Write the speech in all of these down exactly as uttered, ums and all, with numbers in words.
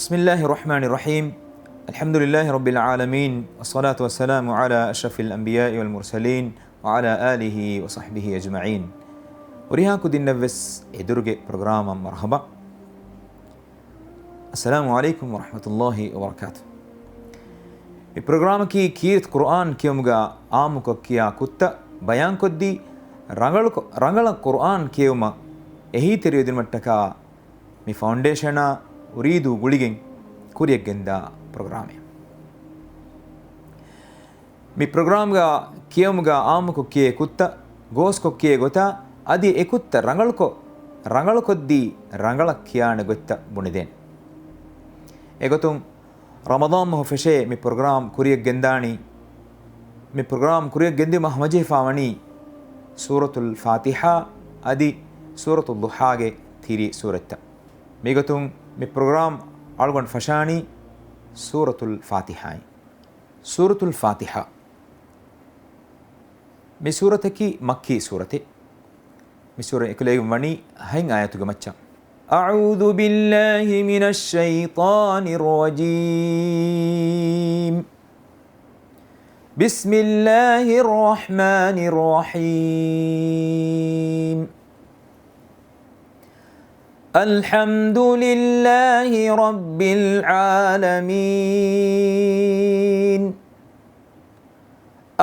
بسم الله الرحمن الرحيم. الحمد لله رب العالمين، والصلاة والسلام على أشرف الأنبياء والمرسلين، وعلى آله وصحبه أجمعين. ހުރިހާ ކުދިންނަށްވެސް އެދުރުގެ ޕްރޮގްރާމަށް މަރުޙަބާ. އައްސަލާމު ޢަލައިކުމް ވަރަޙްމަތުﷲި ވަބަރަކާތު. މި ޕްރޮގްރާމަކީ ކީރިތި ޤުރުއާން ކިޔުމުގަ ޢާއްމުކޮށް ކިޔާ ކުށްތައް ބަޔާންކޮށްދީ، ރަނގަޅުކޮ-، ރަނގަޅަށް ޤުރުއާން ކިޔެވުމަށް އެހީތެރިވެދިނުމަށްޓަކާ މި ފައުންޑޭޝަނާ އުރީދޫ ގުޅިގެން ކުރިޔަށްގެންދާ ޕްރޮގްރާމެއް. މި ޕްރޮގްރާމްގަ ކިޔެވުމުގަ ޢާއްމުކޮށް ކިޔޭ ކުށްތައް، ގޯސްކޮށް ކިޔޭ ގޮތާ، އަދި އެ ކުށްތައް ރަނގަޅުކޮށް، ރަނގަޅުކޮށްދީ، ރަނގަޅަށް ކިޔާނެ ގޮތްތައް ބުނެދޭނެ. އެގޮތުން، ރަމަޟާން މަހު ފެށޭ މި ޕްރޮގްރާމް ކުރިޔަށްގެންދާނީ، މި ޕްރޮގްރާމް ކުރިޔަށްގެންދިއުމަށް ހަމަޖެހިފާވަނީ ސޫރަތުލް ފާތިޙާ އަދި ސޫރަތުލް ޟުޙާގެ ތިރީ ސޫރަތްތައް. މިގޮތުން މި ޕްރޮގްރާމް އަޅުގަނޑު ފަށާނީ ސޫރަތުލް ފާތިޙާއިން. ސޫރަތުލް ފާތިޙާ. މި ސޫރަތަކީ މައްކީ ސޫރަތެއް. މި ސޫރަ އެކުލެވިގެން ވަނީ ހަތް އާޔަތުގެ މައްޗަށް. أعوذ بالله من الشيطان الرجيم. بسم الله الرحمن الرحيم. الحمد لله رب العالمين.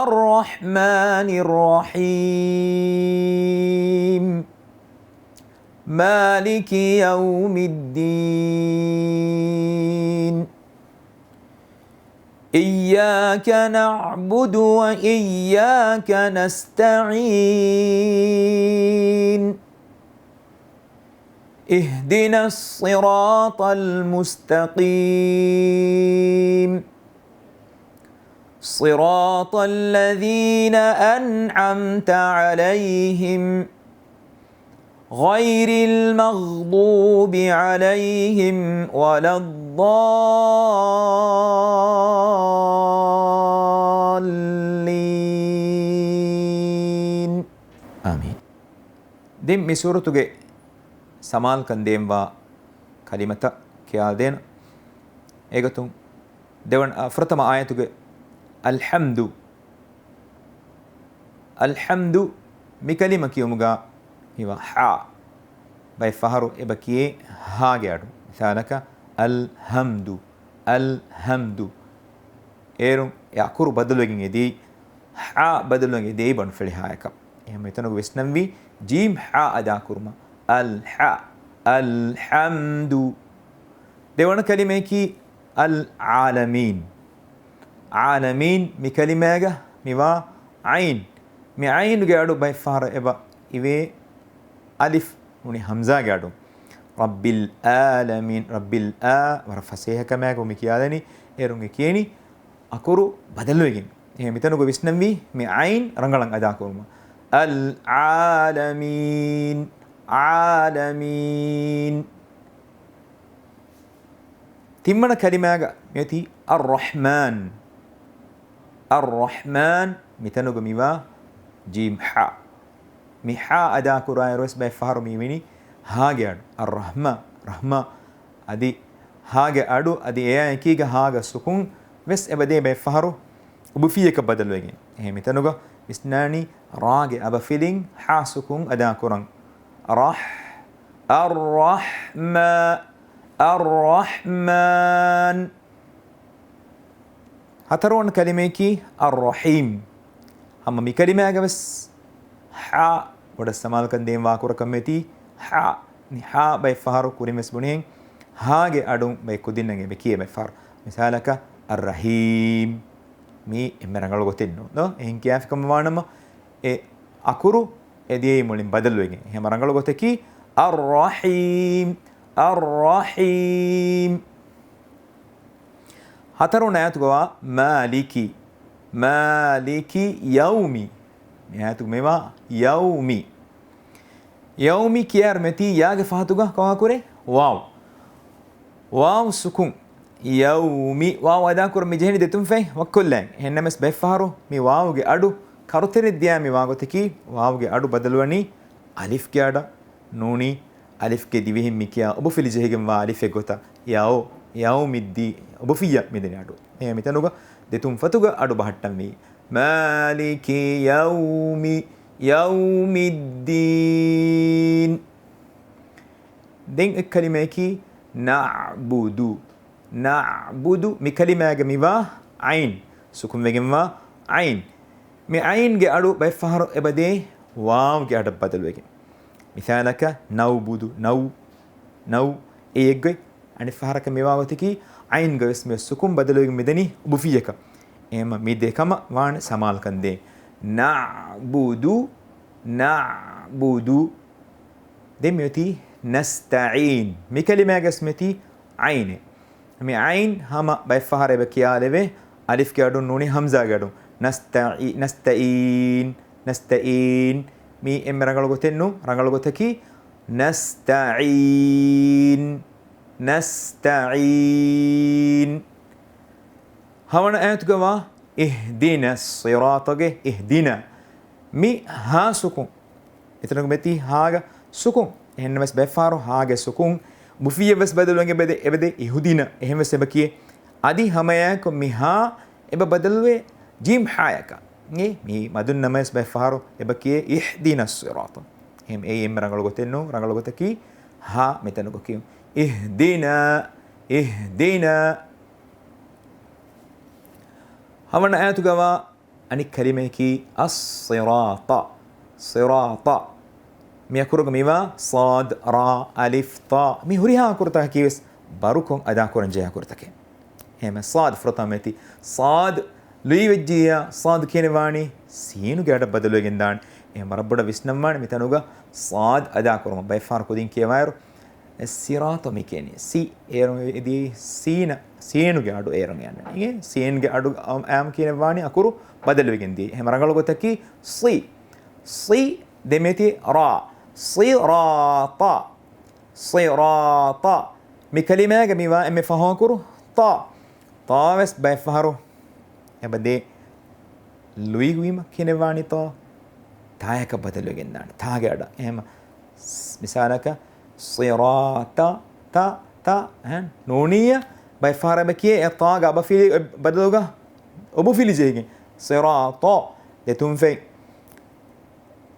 الرحمن الرحيم. مالك يوم الدين. إياك نعبد وإياك نستعين. اهدنا الصراط المستقيم. صراط الذين أنعمت عليهم غير المغضوب عليهم ولا الضالين. އާމީން. ދެން މި ސޫރަތުގެ ސަމާލުކަން ދޭންވާ ކަލިމަތައް ކިޔާދޭނަ. އެގޮތުން ދެވަނަ، އަ، ފުރަތަމަ އާޔަތުގެ އަލްޙަމްދު. އަލްޙަމްދު މި ކަލިމަ ކިޔުމުގަ ހިވާ ޙާ. ބައެއް ފަހަރު އެބަ ކިޔޭ ހާގެ އަޑު. މިސާލަކަށް، އަލް ހަމްދު، އަލް ހަމްދު. އޭރުން އެ އަކުރު ބަދަލުވެގެން އެދި، ޙާ ބަދަލުވެގެން އެދި ބަނޑުފެޅި ހާއަކަށް. އެހެން މިތަނުގަ ވިސްނަންވީ ޖީމް ޙާ އަދާކުރުމަށް. އަލް ޙާ، އަލް ޙަމްދު. ދެވަނަ ކަލިމަޔަކީ އަލް ޢާލަމީން. ޢާލަމީން މި ކަލިމާގަ މިވާ ޢައިން. މި ޢައިނުގެ އަޑު ބައެއް ފަހަރަށް އެބަ އިވޭ އަލިފް ނޫނީ ހަމްޒާގެ އަޑު. ރައްބިލް އާލަމީން، ރައްބިލް އާ، ވަރަށް ފަސޭހަ ކަމާގު މި ކިޔާލަނީ، އޭރުން އެ ކިޔެނީ އަކުރު ބަދަލުވެގެން. އެހެން މިތަނުގަ ވިސްނަންވީ މި ޢައިން ރަނގަޅަށް އަދާކުރުމަށް. އަލް ޢާލަމީން، ޢާލަމީން. ތިންވަނަ ކަލިމާގަ މިއޮތީ އައްރަޙްމާން. އައްރަޙްމާން މިތަނުގަ މިވާ ޖީމް ޙާ. މި ޙާ އަދާކުރާއިރުވެސް ބައެއް ފަހަރު މިވެނީ ހާގެ އަޑު. އައްރަޙްމާ، ރަޙްމާ. އަދި ހާގެ އަޑު އަދި އެއާ އެކީގަ ހާގަ ސުކުން ވެސް އެބަދޭ ބައެއް ފަހަރު އުބުފިއްޔަކަށް ބަދަލުވެގެން. އެހެން މިތަނުގަ ވިސްނާނީ ރާގެ އަބަފިލިން ޙާ ސުކުން އަދާކުރަން. ރަޙް، އައްރަޙްމާ، އައްރަޙްމާން. ހަތަރުވަނަ ކަލިމަޔަކީ އައްރަޙީމް. ހަމަ މި ކަލިމާގަވެސް ޙާ ބޮޑަށް ސަމާލުކަން ދޭން ވާކުރަކަށް މެތީ ޙާ. މި ޙާ ބައެއް ފަހަރު ކުރިން ވެސް ބުނިހެން ހާގެ އަޑުން ބައެއް ކުދިންނަށް އެބަ ކިޔޭ ބައެއް ފަހަރު. މިސާލަކަށް އައްރަޙީމް. މީ އެންމެ ރަނގަޅު ގޮތެއް ނޫން ދޯ؟ އެހެން ކިޔާފިކަމަށް ވާނަމަ އެ އަކުރު އެ ދިޔައީ މުޅިން ބަދަލުވެގެން. އެހެން ރަނގަޅު ގޮތަކީ އައްރަޙީމް، އައްރަޙީމް. ހަތަރު ނަޔަތުގަވާ މާލިކި، މާލިކި ޔައުމި. މި އާޔަތުގަ މިވާ ޔައުމި. ޔައުމި ކިޔާއިރު މެތީ ޔާގެ ފަހަތުގަ ކޮން އަކުރެއް؟ ވާވް. ވާވް ސުކުން. ޔައުމި. ވާވް އަދާކުރަން މި ޖެހެނީ ދެތުން ފަތް ވައްކޮށްލައިން. އެހެންނަމަވެސް ބައެއްފަހަރު މި ވާވްގެ އަޑު ކަރުތެރެއް ދިޔާ މި ވާގޮތަކީ ވާވްގެ އަޑު ބަދަލުވަނީ އަލިފްގެ އަޑަށް ނޫނީ އަލިފްގެ ދިވެހިން މި ކިޔާ އުބުފިލި ޖެހިގެންވާ އަލިފެއް ގޮތަށް ޔައު، ޔައުމިއްދީ، އޮބުފިއްޔާ މިދެނީ އަޑު. އެ މިތަނުގަ ދެތުން ފަތުގަ އަޑު ބަހައްޓަންވީ. مالك يوم، يوم الدين. ދެން އެއް ކަލިމަޔަކީ نعبد، نعبد. މި ކަލިމާގެ މިވާ ޢައިން، ސުކުންވެގެންވާ ޢައިން. މި ޢައިންގެ އަޑު ބައެއްފަހަރު އެބަދޭ ވާވްގެ އަޑަށް ބަދަލުވެގެން. މިސާލަކަށް، نوبد، نو، نو، އެއެއްގޮތް. އަނެއް ފަހަރަކަށް މިވާ ގޮތަކީ، ޢައިންގަވެސް މި ސުކުން ބަދަލުވެގެން މިދަނީ އުބުފިއްޔަކަށް. އެހެންމަ މި ދެ ކަމަށް ވާނެ ސަމާލުކަން ދޭން. نعبد، نعبد. ދެން މިއޮތީ نستعين. މި ކަލިމާގަސް މިއޮތީ ޢައިނެއް. މި ޢައިން ހަމަ ބައެއްފަހަރަށް އެބަ ކިޔާލެވޭ އަލިފްގެ އަޑުން ނޫނީ ހަމްޒާގެ އަޑުން. نستعي، نستعين، نستعين. މީ އެންމެ ރަނގަޅު ގޮތެއް ނޫން. ރަނގަޅު ގޮތަކީ نستعين، نستعين. ހަވަނަ އާޔަތުގަވާ اهدنا الصراطގެ اهدنا. މި ހާ ސުކުން. އެތަނުގަ މެތި ހާގަ ސުކުން. އެހެންނަމަވެސް ބައެއްފަހަރު ހާގެ ސުކުން އުބުފިއްޔަށްވެސް ބަދަލުވެގެން އެބަދޭ، އެބަދޭ އިހުދިނަ. އެހެންވެސް އެބަ ކިޔޭ. އަދި ހަމައެއާއެކު މި ހާ އެބަ ބަދަލުވޭ ޖީމް ހާޔަކަށް. އެ މީ މަދުން ނަމަވެސް ބައެއްފަހަރު އެބަ ކިޔޭ اهدنا الصراط. އެހެން އެއީ އެންމެ ރަނގަޅު ގޮތެއް ނޫން. ރަނގަޅު ގޮތަކީ ހާ މިތަނުގަ ކިޔުން. اهدنا، اهدنا. ހަވަނަ އާޔަތުގަވާ އަނެއް ކަލިމަޔަކީ الصراط، صراط. މި އަކުރުގަ މިވާ ޞާދު، ރާ، އަލިފް، ޠާ. މި ހުރިހާ އަކުރުތަކަކީވެސް ބަރުކޮށް އަދާކުރަން ޖެހޭ އަކުރުތަކެއް. އެހެންމެ ޞާދު ފުރަތަމަ މެތި. ޞާދު ލުއިވެއްޖިއްޔާ، ޞާދު ކިޔަންވާނީ ސީނުގެ އަޑަށް ބަދަލުވެގެން ދާނެ. އެހެން ވަރަށް ބޮޑަށް ވިސްނަންވާނެ މިތަނުގަ ޞާދު އަދާކުރުމަށް. ބައެއްފަހަރު ކުދިން ކިޔަވާއިރު، އެ ސިރާޠު މި ކިޔަނީ. ސި އޭރު އެދީ ސީނަ، ސީނުގެ އަޑު އޭރުން އަންނަނީ. އިނގޭ ސީންގެ އަޑު އަ-، އާއްމު ކިޔަންވާނީ އަކުރު ބަދަލުވެގެން ދިޔަ. އެހެން ރަނގަޅު ގޮތަކީ ޞި. ޞި ދެމެތި ރާ. ޞިރާޠަ. ޞިރާޠަ. މި ކަލިމާގަ މިވާ އެންމެ ފަހު އަކުރު ޠާ. ޠާވެސް ބައެއްފަހަރު އެބަދޭ ލުއިވީމަ ކިޔަންވާނީ ޠާ. ޠާޔަކަށް ބަދަލުވެގެން ދާނެ. ޠާގެ އަޑަށް. އެހެން ސް-، މިސާލަކަށް، ޞިރާޠަ، ޠަ، ޠަ، އެހެން ނޫނިއްޔާ ބައެއްފަހަރަށް އެބަ ކިޔޭ އެ ޠާގެ އަބަފިލި ބަދަލުގަ އޮބުފިލި ޖެހިގެން. ޞިރާޠަ. ދެ ތުންފަތް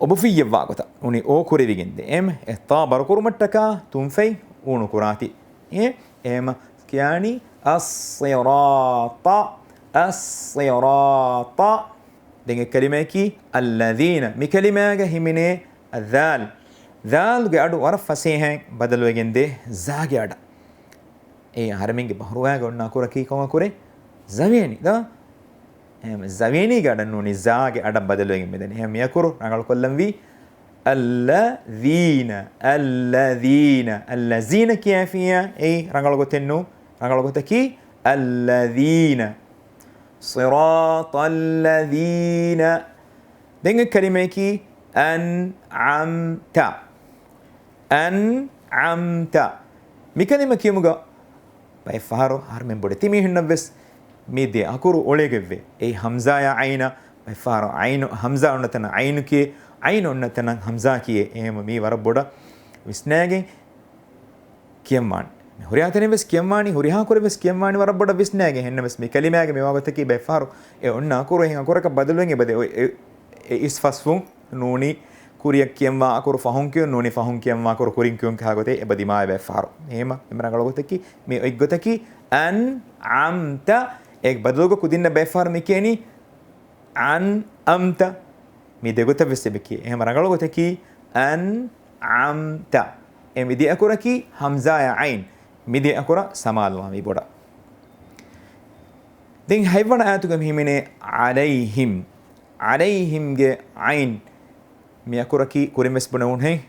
އޮބުފިއްޔަށްވާ ގޮތަށް ނޫނީ އޯ ކުރެވިގެން ދޭ. އެހެން އެ ޠާ ބަރުކުރުމަށްޓަކާ ތުންފަތް އޫނު ކުރާތި. އެ، އެހެން ކިޔާނީ އައްޞިރާޠަ، އައްޞިރާޠަ. ދެން އެއް ކަލިމަޔަކީ އައްލަޛީނަ. މި ކަލިމާގަ ހިމެނޭ އައްޒާލް. ޒާލްގެ އަޑު ވަރަށް ފަސޭހައިން ބަދަލުވެގެން ދޭ ޒާގެ އަޑަށް. އެ އަހަރެމެންގެ ބަހުރުވާގަ އޮންނަ އަކުރަކީ ކޮން އަކުރެއް؟ ޒަވޭނީ ދޯ؟ އެހެން ޒަވޭނީގެ އަޑަށް ނޫނީ ޒާގެ އަޑަށް ބަދަލުވެގެން މިދަނީ. އެހެން މި އަކުރު ރަނގަޅުކޮށްލަންވީ އައްލަޛީނަ، އައްލަޛީނަ، އައްލަޒީނަ ކިޔާފިއްޔާ އެއީ ރަނގަޅު ގޮތެއް ނޫން. ރަނގަޅު ގޮތަކީ އައްލަޛީނަ. صراط الذين. ދެން އެއް ކަލިމަޔަކީ أنعمت، أنعمت. މި ކަލިމަ ކިޔުމުގަ ބައެއްފަހަރު އަހަރުމެން ބޮޑެތި މީހުންނަށްވެސް މި ދެ އަކުރު އޮޅޭގެއްވޭ. އެއީ ހަމްޒާޔާ ޢައިނާ، ބައެއްފަހަރު ޢައިނު، ހަމްޒާ އޮންނަ ތަނަށް ޢައިނު ކިޔޭ، ޢައިނު އޮންނަ ތަނަށް ހަމްޒާ ކިޔޭ. އެހެންވީމަ މީ ވަރަށް ބޮޑަށް ވިސްނާގެން ކިޔަންވާނެ. މި ހުރިހާ ތަނެއްވެސް ކިޔަންވާނީ، ހުރިހާ ކުރެއްވެސް ކިޔަންވާނީ ވަރަށް ބޮޑަށް ވިސްނާގެން. އެހެންނަމަވެސް މި ކަލިމާގެ މިވާ ގޮތަކީ ބައެއްފަހަރު އެ އޮންނަ އަކުރު އެހެން އަކުރަކަށް ބަދަލުވެގެން އެބަދޭ. އެ، އެ، އެ އިސް ފަސްވުން ނޫނީ ކުރިއަށް ކިޔަންވާ އަކުރު ފަހުން ކިޔުން، ނޫނީ ފަހުން ކިޔަންވާ އަކުރު ކުރިން ކިޔުން ކިހާ ގޮތެއް އެބަ ދިމާވޭ ބައެއްފަހަރު. އެހެންވީމަ އެންމެ ރަނގަޅު ގޮތަކީ މި އޮތް ގޮތަކީ أنعمت. އޭގެ ބަދަލުގަ ކުދިންނަށް ބައެއްފަހަރު މި ކިޔަނީ أنأمت. މި ދެގޮތަށްވެސް އެބަ ކިޔޭ. އެހެން ރަނގަޅު ގޮތަކީ أنعمت. އެ މި ދެ އަކުރަކީ ހަމްޒާޔާ ޢައިން. މި ދެ އަކުރަށް ސަމާލުވާންވީ ބޮޑަށް. ދެން ހަތްވަނަ އާޔަތުގަ މި ހިމެނޭ عليهم. عليهم ގެ ޢައިން މި އަކުރަކީ ކުރިންވެސް ބުނެވުނުހެން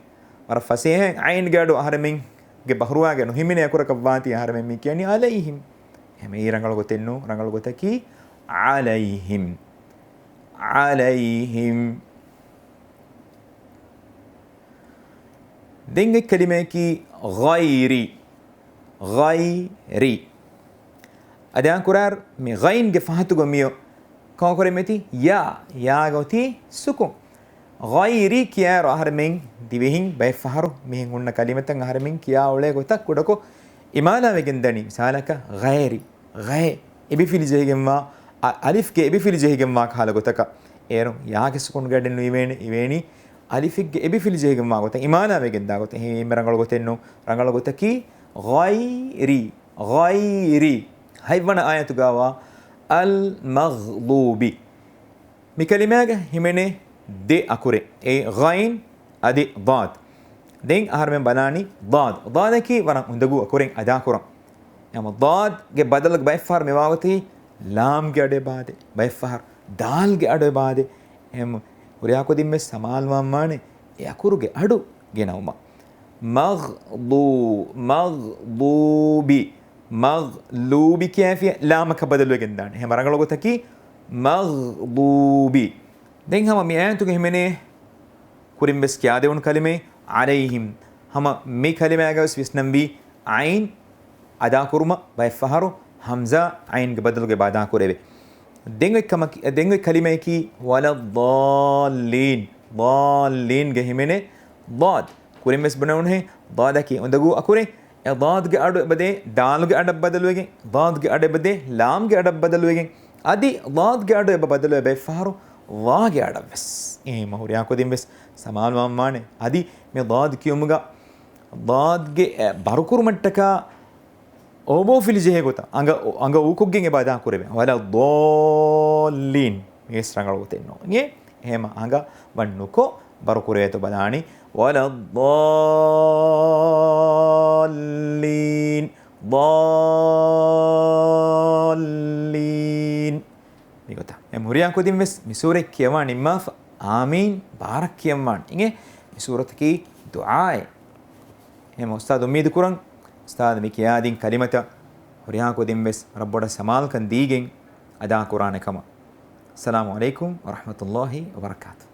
ވަރަށް ފަސޭހައިން ޢައިންގެ އަޑު އަހަރެމެންގެ ބަހުރުވާގަ ނުހިމެނޭ އަކުރަކަށްވާތީ އަހަރެމެން މި ކިޔަނީ عليهم. އެހެންވީމަ އެއީ ރަނގަޅު ގޮތެއް ނޫން. ރަނގަޅު ގޮތަކީ عليهم. عليهم. ދެން އެއް ކަލިމަޔަކީ غير، غير. އަދި އާނ ކުރާރު މި ޣައިންގެ ފަހަތުގަ މިއޮ ކޮން ކުރެ މެތި؟ ޔާ، ޔާގަ އޮތީ ސުކުން. ޣައިރި ކިޔާއިރު އަހަރެމެން ދިވެހިން ބައެއް ފަހަރު މިހެން ހުންނަ ކަލިމަތައް އަހަރެމެން ކިޔާ އުޅޭ ގޮތަށް ކުޑަކޮށް އިމާލާވެގެން ދަނީ މިސާލަކަށް ޣައިރި، ޣައި އެބިފިލި ޖެހިގެންވާ، އަ، އަލިފްގެ އެބިފިލި ޖެހިގެންވާ ކަހަލަ ގޮތަކަށް. އޭރުން ޔާގެ ސުކުންގެ އަޑެއް ނުއިވޭނެ، އިވޭނީ އަލިފެއްގެ އެބިފިލި ޖެހިގެންވާ ގޮތަށް، އިމާލާވެގެން ދާ ގޮތަށް. އެހެން އެންމެ ރަނގަޅު ގޮތެއް ނޫން. ރަނގަޅު ގޮތަކީ ޣައިރި، ޣައިރި. ހަތްވަނަ އާޔަތުގަވާ އަލް މަޣްޟޫބި. މި ކަލިމާގަ ހިމެނޭ ދެ އަކުރެއް. އެ ޣައިން އަދި ޟާދް. ދެން އަހަރުމެން ބަލާނީ ޟާދް. ޟާދަކީ ވަރަށް އުނދަގޫ އަކުރެއް އަދާކުރަން. އެހެން ޟާދްގެ ބަދަލުގަ ބައެއްފަހަރު މިވާގޮތަކީ ލާމްގެ އަޑު އެބައާދޭ، ބައެއްފަހަރު ދާލްގެ އަޑު އެބައާދޭ. އެހެން ހުރިހާ ކުދިން ވެސް ސަމާލުވާން ވާނެ އެ އަކުރުގެ އަޑު ގެނައުމަށް. މަޣްޟޫ، މަޣްޟޫބި، މަޣްލޫބި ކިޔާފިޔަ ލާމަކަށް ބަދަލުވެގެން ދާނެ. އެހެން ރަނގަޅު ގޮތަކީ މަޣްޟޫބި. ދެން ހަމަ މި އާޔަތުގަ ހިމެނޭ ކުރިން ވެސް ކިޔާދެވުނު ކަލިމައެއް ޢަލައިހިމް. ހަމަ މި ކަލިމާގަ ވެސް ވިސްނަންވީ ޢައިން އަދާކުރުމަށް ބައެއްފަހަރު ހަމްޒާ ޢައިންގެ ބަދަލުގަ އެބަ އަދާކުރެވޭ. ދެން އޮތް ކަމަކީ، ދެން އޮތް ކަލިމަޔަކީ ވަލައްޟާއްލީން. ޟާއްލީންގަ ހިމެނޭ ޟާދް. ކުރިން ވެސް ބުނެވުނުހޭ، ޟާދަކީ އުނދަގޫ އަކުރެއް. އެ ޟާދްގެ އަޑު އެބަދޭ ދާލުގެ އަޑަށް ބަދަލުވެގެން، ޟާދްގެ އަޑު އެބަދޭ ލާމްގެ އަޑަށް ބަދަލުވެގެން، އަދި ޟާދްގެ އަޑު އެބަ ބަދަލުވޭ ބައެއްފަހަރު ވާގެ އަޑަށް ވެސް. އެހެން ހުރިހާ ކުދިން ވެސް ސަމާލުވާން ވާނެ. އަދި މި ޟާދް ކިޔުމުގަ ޟާދްގެ، އެ، ބަރުކުރުމަށްޓަކާ އޯބޯ ފިލި ޖެހޭ ގޮތަށް އަނގަ، އަނގަ އޫކޮށްގެން އެބަ އަދާ ކުރެވޭ. ވަލައްޟާއްލީން. މިވެސް ރަނގަޅު ގޮތެއް ނޫން. އެ، އެހެމަ އަނގަ ވަން ނުކޮށް ބަރުކުރެވޭތޯ ބަލާނީ. ވަލައްޟާއްލީން. ޟާއްލީން. މިގޮތަށް. އެ ހުރިހާ ކުދިން ވެސް މި ސޫރަތް ކިޔަވާ ނިންމާފަ. އާމީން ބާރަށް ކިޔަންވާން. އިނގޭ މި ސޫރަތަކީ ދުޢާއެއް. އެހެމަ އުސްތާދު އުއްމީދު ކުރަން، އުސްތާދު މި ކިޔާދިން ކަލިމަތައް ހުރިހާ ކުދިން ވެސް ވަރަށް ބޮޑަށް ސަމާލުކަން ދީގެން އަދާ ކުރާނެ ކަމަށް. އައްސަލާމު ޢަލައިކުމް ވަރަޙްމަތުﷲި ވަބަރަކާތު.